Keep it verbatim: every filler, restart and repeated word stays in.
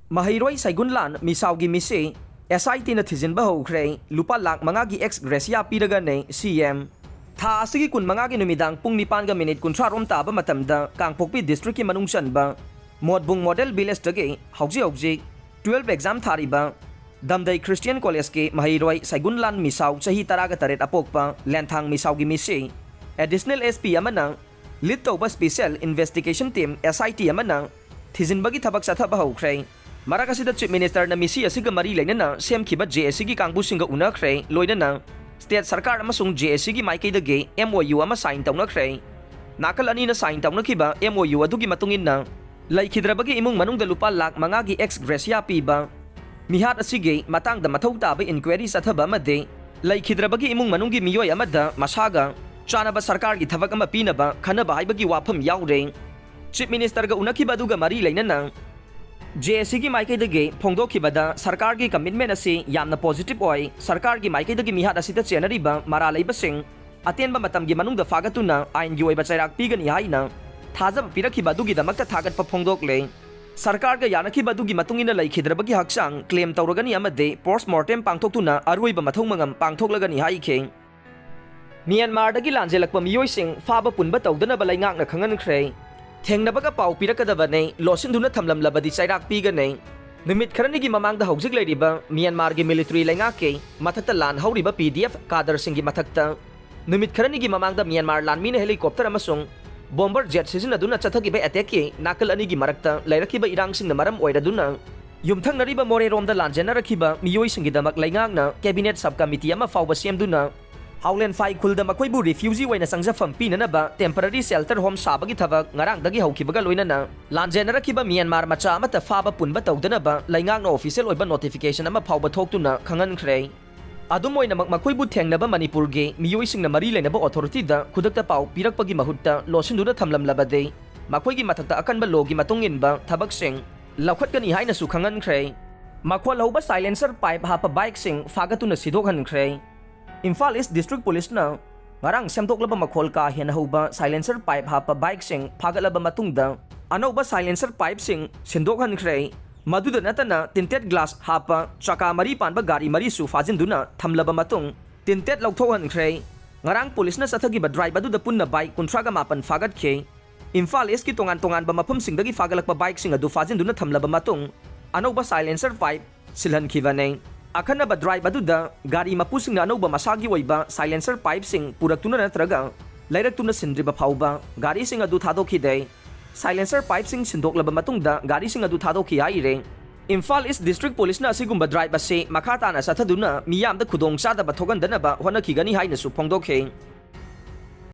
ꯃꯍꯩꯔꯣꯏ ꯁꯩꯒꯨꯟꯂꯥꯟ ꯃꯤꯁꯥꯎꯒꯤ ꯃꯤꯁꯤ ꯑꯦꯁ ꯑꯥꯏ ꯇꯤꯅ ꯊꯤꯖꯤꯟꯕ ꯍꯧꯈ꯭ꯔꯦ꯫ ꯂꯨꯄꯥ ꯂꯥꯈ ꯃꯉꯥꯒꯤ ꯑꯦꯛꯁ ꯒ꯭ꯔꯦꯁꯤꯌꯥ ꯄꯤꯔꯒꯅꯦ ꯁꯤ ꯑꯦꯝ꯫ ꯊꯥ ꯑꯁꯤꯒꯤ ꯀꯨꯟꯃꯉꯥꯒꯤ ꯅꯨꯃꯤꯗꯥꯡ ꯄꯨꯡ ꯅꯤꯄꯥꯟꯒ ꯃꯤꯅꯤꯠ ꯀꯨꯟꯊ꯭ꯔꯥ ꯔꯣꯝ ꯇꯥꯕ ꯃꯇꯝꯗ ꯀꯥꯡꯄꯣꯛꯄꯤ ꯗꯤꯁꯇ꯭ꯔꯤꯛꯀꯤ ꯃꯅꯨꯡ ꯆꯟꯕ ꯃꯣꯠꯕꯨꯡ ꯃꯣꯗꯦꯜ ꯚꯤꯂꯦꯖꯇꯒꯤ ꯍꯧꯖꯤꯛ ꯍꯧꯖꯤꯛ ꯇꯨꯋꯦꯜꯐ ꯑꯦꯛꯖꯥꯝ ꯊꯥꯔꯤꯕ ꯗꯝꯗꯩ ꯈ꯭ꯔꯤꯁꯇꯤꯌꯟ ꯀꯣꯂꯦꯖꯀꯤ ꯃꯍꯩꯔꯣꯏ ꯁꯩꯒꯨꯟꯂꯥꯟ ꯃꯤꯁꯥꯎ, ꯆꯍꯤ ꯇꯔꯥꯒ ꯇꯔꯦꯠ ꯑꯄꯣꯛꯄ, ꯂꯦꯟꯊꯥꯡ ꯃꯤꯁꯥꯎꯒꯤ ꯃꯤꯁꯤ ꯑꯦꯗꯤꯁꯅꯦꯜ ꯑꯦꯁ ꯄꯤ ꯑꯃꯅ ꯂꯤꯗ ꯇꯧꯕ ꯁ꯭ꯄꯤꯁꯦꯜ ꯏꯟꯚꯦꯁꯇꯤꯒꯦꯁꯟ ꯇꯤꯝ, ꯑꯦꯁ ꯑꯥꯏ ꯇꯤ, ꯑꯃꯅ ꯊꯤꯖꯤꯟꯕꯒꯤ ꯊꯕꯛ ꯆꯠꯊꯕ ꯍꯧꯈ꯭ꯔꯦ꯫ ꯃꯔꯛ ꯑꯁꯤꯗ ꯆꯤꯐ ꯃꯤꯅꯤꯁꯇꯔꯅ ꯃꯤꯁꯤ ꯑꯁꯤꯒ ꯃꯔꯤ ꯂꯩꯅꯅ ꯁꯦꯝꯈꯤꯕ ꯖꯦ ꯑꯦ ꯁꯤꯒꯤ ꯀꯥꯡꯕꯨꯁꯤꯡꯒ ꯎꯅꯈ꯭ꯔꯦ, ꯂꯣꯏꯅꯅ ꯁ꯭ꯇꯦꯠ ꯁꯔꯀꯥꯔ ꯑꯃꯁꯨꯡ ꯖꯦ ꯑꯦ ꯁꯤꯒꯤ ꯃꯥꯏꯀꯩꯗꯒꯤ ꯑꯦꯝ ꯑꯣ ꯌꯨ ꯑꯃ ꯁꯥꯏꯟ ꯇꯧꯅꯈ꯭ꯔꯦ꯫ ꯅꯥꯀꯜ ꯑꯅꯤꯅ ꯁꯥꯏꯟ ꯇꯧꯅꯈꯤꯕ ꯑꯦꯝ ꯑꯣ ꯌꯨ ꯑꯗꯨꯒꯤ ꯃꯇꯨꯡ ꯏꯟꯅ, ꯂꯩꯈꯤꯗ꯭ꯔꯕꯒꯤ ꯏꯃꯨꯡ ꯃꯅꯨꯡꯗ ꯂꯨꯄꯥ ꯂꯥꯈ ꯃꯉꯥꯒꯤ ꯑꯦꯛꯁ ꯒ꯭ꯔꯦꯁꯤꯌꯥ ꯄꯤꯕ, ꯃꯤꯍꯥꯠ ꯑꯁꯤꯒꯤ ꯃꯇꯥꯡꯗ ꯃꯊꯧ ꯇꯥꯕ ꯏꯟꯀ꯭ꯋꯥꯏꯔꯤ ꯆꯠꯊꯕ ꯑꯃꯗꯤ ꯂꯩꯈꯤꯗ꯭ꯔꯕꯒꯤ ꯏꯃꯨꯡ ꯃꯅꯨꯡꯒꯤ ꯃꯤꯑꯣꯏ ꯑꯃꯗ ꯃꯁꯥꯒ ꯆꯥꯅꯕ ꯁꯔꯀꯥꯔꯒꯤ ꯊꯕꯛ ꯑꯃ ꯄꯤꯅꯕ ꯈꯟꯅꯕ ꯍꯥꯏꯕꯒꯤ ꯋꯥꯐꯝ ꯌꯥꯎꯔꯦ꯫ ꯆꯤꯐ ꯃꯤꯅꯤꯁꯇꯔꯒ ꯎꯅꯈꯤꯕ ꯑꯗꯨꯒ ꯃꯔꯤ ꯂꯩꯅꯅ ꯖꯦ ꯑꯦ ꯁꯤꯒꯤ ꯃꯥꯏꯀꯩꯗꯒꯤ ꯐꯣꯡꯗꯣꯛꯈꯤꯕꯗ ꯁꯔꯀꯥꯔꯒꯤ ꯀꯃꯤꯠꯃꯦꯟ ꯑꯁꯤ ꯌꯥꯝꯅ ꯄꯣꯖꯤꯇꯤꯚ ꯑꯣꯏ꯫ ꯁꯔꯀꯥꯔꯒꯤ ꯃꯥꯏꯀꯩꯗꯒꯤ ꯃꯤꯍꯥꯠ ꯑꯁꯤꯗ ꯆꯦꯟꯅꯔꯤꯕ ꯃꯔꯥ ꯂꯩꯕꯁꯤꯡ ꯑꯇꯦꯟꯕ ꯃꯇꯝꯒꯤ ꯃꯅꯨꯡꯗ ꯐꯥꯒꯠꯇꯨꯅ ꯑꯥꯏꯟꯒꯤ ꯑꯣꯏꯕ ꯆꯩꯔꯥꯛ ꯄꯤꯒꯅꯤ ꯍꯥꯏꯅ ꯊꯥꯖꯕ ꯄꯤꯔꯛꯈꯤꯕ ꯑꯗꯨꯒꯤꯗꯃꯛꯇ ꯊꯥꯒꯠꯄ ꯐꯣꯡꯗꯣꯛꯂꯦ꯫ ꯁꯔꯀꯥꯔꯒ ꯌꯥꯅꯈꯤꯕ ꯑꯗꯨꯒꯤ ꯃꯇꯨꯡ ꯏꯟꯅ ꯂꯩꯈꯤꯗ꯭ꯔꯕꯒꯤ ꯍꯛꯆꯥꯡ ꯀ꯭ꯂꯦꯝ ꯇꯧꯔꯒꯅꯤ ꯑꯃꯗꯤ ꯄꯣꯁꯠꯃꯣꯔꯇꯦꯝ ꯄꯥꯡꯊꯣꯛꯇꯨꯅ ꯑꯔꯣꯏꯕ ꯃꯊꯧ ꯃꯉꯝ ꯄꯥꯡꯊꯣꯛꯂꯒꯅꯤ ꯍꯥꯏꯈꯤ꯫ ꯃ꯭ꯌꯥꯟꯃꯥꯔꯗꯒꯤ ꯂꯥꯟꯖꯦꯜꯂꯛꯄ ꯃꯤꯑꯣꯏꯁꯤꯡ ꯐꯥꯕ ꯄꯨꯟꯕ ꯇꯧꯗꯅꯕ ꯂꯩꯉꯥꯛꯅ ꯈꯪꯍꯟꯈ꯭ꯔꯦ꯫ ꯊꯦꯡꯅꯕꯒ ꯄꯥꯎ ꯄꯤꯔꯛꯀꯗꯕꯅꯤ, ꯂꯣꯠꯁꯤꯟꯗꯨꯅ ꯊꯝꯂꯝꯂꯕꯗꯤ ꯆꯩꯔꯥꯛ ꯄꯤꯒꯅꯤ꯫ ꯅꯨꯃꯤꯠ ꯈꯔꯅꯤꯒꯤ ꯃꯃꯥꯡꯗ ꯍꯧꯖꯤꯛ ꯂꯩꯔꯤꯕ ꯃ꯭ꯌꯥꯟꯃꯥꯔꯒꯤ ꯃꯤꯂꯤꯇꯔꯤ ꯂꯩꯉꯥꯛꯀꯤ ꯃꯊꯛꯇ ꯂꯥꯟ ꯍꯧꯔꯤꯕ ꯄꯤ ꯗꯤ ꯑꯦꯐ ꯀꯥꯗꯔꯁꯤꯡꯒꯤ ꯃꯊꯛꯇ ꯅꯨꯃꯤꯠ ꯈꯔꯅꯤꯒꯤ ꯃꯃꯥꯡꯗ ꯃ꯭ꯌꯥꯟꯃꯥꯔ ꯂꯥꯟꯃꯤꯅ ꯍꯦꯂꯤꯀꯣꯞꯇꯔ ꯑꯃꯁꯨꯡ ꯕꯣꯝꯕꯔ ꯖꯦꯠ ꯁꯤꯖꯤꯟꯅꯗꯨꯅ ꯆꯠꯊꯈꯤꯕ ꯑꯦꯇꯦꯛꯀꯤ ꯅꯥꯀꯜ ꯑꯅꯤꯒꯤ ꯃꯔꯛꯇ ꯂꯩꯔꯛꯈꯤꯕ ꯏꯔꯥꯡꯁꯤꯡꯅ ꯃꯔꯝ ꯑꯣꯏꯔꯗꯨꯅ ꯌꯨꯝꯊꯪꯅꯔꯤꯕ ꯃꯣꯔꯦꯔꯣꯝꯗ ꯂꯥꯟꯖꯦꯟꯅꯔꯛꯈꯤꯕ ꯃꯤꯑꯣꯏꯁꯤꯡꯒꯤꯗꯃꯛ ꯂꯩꯉꯥꯛꯅ ꯀꯦꯕꯤꯅꯦꯠ ꯁꯕ ꯀꯃꯤꯇꯤ ꯑꯃ ꯐꯥꯎꯕ ꯁꯦꯝꯗꯨꯅ ꯍꯥꯎꯂꯦꯟꯐꯥꯏ ꯈꯨꯜꯗ ꯃꯈꯣꯏꯕꯨ ꯔꯤꯐ꯭ꯌꯨꯖꯤ ꯑꯣꯏꯅ ꯆꯪꯖꯐꯝ ꯄꯤꯅꯅꯕ ꯇꯦꯝꯄꯔꯔꯤ ꯁꯦꯜꯇꯔ ꯍꯣꯝ ꯁꯥꯕꯒꯤ ꯊꯕꯛ ꯉꯔꯥꯡꯗꯒꯤ ꯍꯧꯈꯤꯕꯒ ꯂꯣꯏꯅꯅ ꯂꯥꯟꯖꯦꯟꯅꯔꯛꯈꯤꯕ ꯃ꯭ꯌꯥꯟꯃꯥꯔ ꯃꯆꯥ ꯑꯃꯠꯇ ꯐꯥꯕ ꯄꯨꯟꯕ ꯇꯧꯗꯅꯕ ꯂꯩꯉꯥꯛꯅ ꯑꯣꯐꯤꯁꯤꯌꯦꯜ ꯑꯣꯏꯕ ꯅꯣꯇꯤꯐꯤꯀꯦꯁꯟ ꯑꯃ ꯐꯥꯎꯕ ꯊꯣꯛꯇꯨꯅ ꯈꯪꯍꯟꯈ꯭ꯔꯦ꯫ ꯑꯗꯨꯝ ꯑꯣꯏꯅꯃꯛ, ꯃꯈꯣꯏꯕꯨ ꯊꯦꯡꯅꯕ ꯃꯅꯤꯄꯨꯔꯒꯤ ꯃꯤꯑꯣꯏꯁꯤꯡꯅ ꯃꯔꯤ ꯂꯩꯅꯕ ꯑꯣꯊꯣꯔꯤꯇꯤꯗ ꯈꯨꯗꯛꯇ ꯄꯥꯎ ꯄꯤꯔꯛꯄꯒꯤ ꯃꯍꯨꯠꯇ ꯂꯣꯠꯁꯤꯟꯗꯨꯅ ꯊꯝꯂꯝꯂꯕꯗꯤ ꯃꯈꯣꯏꯒꯤ ꯃꯊꯛꯇ ꯑꯀꯟꯕ ꯂꯣꯒꯤ ꯃꯇꯨꯡ ꯏꯟꯕ ꯊꯕꯛꯁꯤꯡ ꯂꯧꯈꯠꯀꯅꯤ ꯍꯥꯏꯅꯁꯨ ꯈꯪꯍꯟꯈ꯭ꯔꯦ꯫ ꯃꯈꯣꯜ ꯍꯧꯕ ꯁꯥꯏꯂꯦꯟꯁꯔ ꯄꯥꯏꯞ ꯍꯥꯞꯄ ꯕꯥꯏꯛꯁꯤꯡ ꯐꯥꯒꯠꯇꯨꯅ ꯁꯤꯗꯣꯛꯍꯟꯈ꯭ꯔꯦ꯫ ꯏꯝꯐꯥꯜ ꯏꯁ ꯗꯤꯁꯇ꯭ꯔꯤꯛ ꯄꯨꯂꯤꯁꯅ ꯉꯔꯥꯡ ꯁꯦꯝꯗꯣꯛꯂꯕ ꯃꯈꯣꯜ ꯀꯥ ꯍꯦꯟꯅ ꯍꯧꯕ ꯁꯥꯏꯂꯦꯟꯁꯔ ꯄꯥꯏꯞ ꯍꯥꯞꯄ ꯕꯥꯏꯛꯁꯤꯡ ꯐꯥꯒꯠꯂꯕ ꯃꯇꯨꯡꯗ ꯑꯅꯧꯕ ꯁꯥꯏꯂꯦꯟꯁꯔ ꯄꯥꯏꯞꯁꯤꯡ ꯁꯤꯟꯗꯣꯛꯍꯟꯈ꯭ꯔꯦ꯫ ꯃꯗꯨꯗ ꯅꯠꯇꯅ tinted glass ꯍꯥꯞꯄ ꯆꯀꯥ ꯃꯔꯤ ꯄꯥꯟꯕ ꯒꯥꯔꯤ ꯃꯔꯤꯁꯨ ꯐꯥꯖꯤꯟꯗꯨꯅ ꯊꯝꯂꯕ ꯃꯇꯨꯡ tinted ꯂꯧꯊꯣꯛꯍꯟꯈ꯭ꯔꯦ꯫ ꯉꯔꯥꯡ ꯄꯨꯂꯤꯁꯅ ꯆꯠꯊꯈꯤꯕ drive ꯑꯗꯨꯗ ꯄꯨꯟꯅ bike ꯀꯨꯟꯊ꯭ꯔꯥꯒ ꯃꯥꯄꯟ ꯐꯥꯒꯠꯈꯤ꯫ ꯏꯝꯐꯥꯜ ꯏꯁꯀꯤ ꯇꯣꯉꯥꯟ ꯇꯣꯉꯥꯟꯕ ꯃꯐꯝꯁꯤꯡꯗꯒꯤ ꯐꯥꯒꯠꯂꯛꯄ bikeꯁꯤꯡ ꯑꯗꯨ ꯐꯥꯖꯤꯟꯗꯨꯅ ꯊꯝꯂꯕ ꯃꯇꯨꯡ ꯑꯅꯧꯕ silencer pipe ꯁꯤꯜꯍꯟꯈꯤꯕꯅꯤ꯫ ꯑꯈꯟꯅꯕ drive ꯑꯗꯨꯗ ꯒꯥꯔꯤ ꯃꯄꯨꯁꯤꯡꯅ ꯑꯅꯧꯕ ꯃꯁꯥꯒꯤ ꯑꯣꯏꯕ silencer pipeꯁꯤꯡ ꯄꯨꯔꯛꯇꯨꯅ ꯅꯠꯇ꯭ꯔꯒ ꯂꯩꯔꯛꯇꯨꯅ ꯁꯤꯟꯗ꯭ꯔꯤꯕ ꯐꯥꯎꯕ ꯒꯥꯔꯤꯁꯤꯡ ꯑꯗꯨ ꯊꯥꯗꯣꯛꯈꯤꯗꯦ꯫ Silencer pipeꯁꯤꯡ ꯁꯤꯟꯗꯣꯛꯂꯕ ꯃꯇꯨꯡꯗ ꯒꯥꯔꯤꯁꯤꯡ ꯑꯗꯨ ꯊꯥꯗꯣꯛꯈꯤ ꯍꯥꯏꯔꯦ꯫ ꯏꯝꯐꯥꯜ ꯏꯁ ꯗꯤꯁꯇ꯭ꯔꯤꯛ ꯄꯨꯂꯤꯁꯅ ꯑꯁꯤꯒꯨꯝꯕ drive ꯑꯁꯤ ꯃꯈꯥ ꯇꯥꯅ ꯆꯠꯊꯗꯨꯅ ꯃꯤꯌꯥꯝꯗ ꯈꯨꯗꯣꯡ ꯆꯥꯗꯕ ꯊꯣꯛꯍꯟꯗꯅꯕ ꯍꯣꯠꯅꯈꯤꯒꯅꯤ ꯍꯥꯏꯅꯁꯨ ꯐꯣꯡꯗꯣꯛꯈꯤ꯫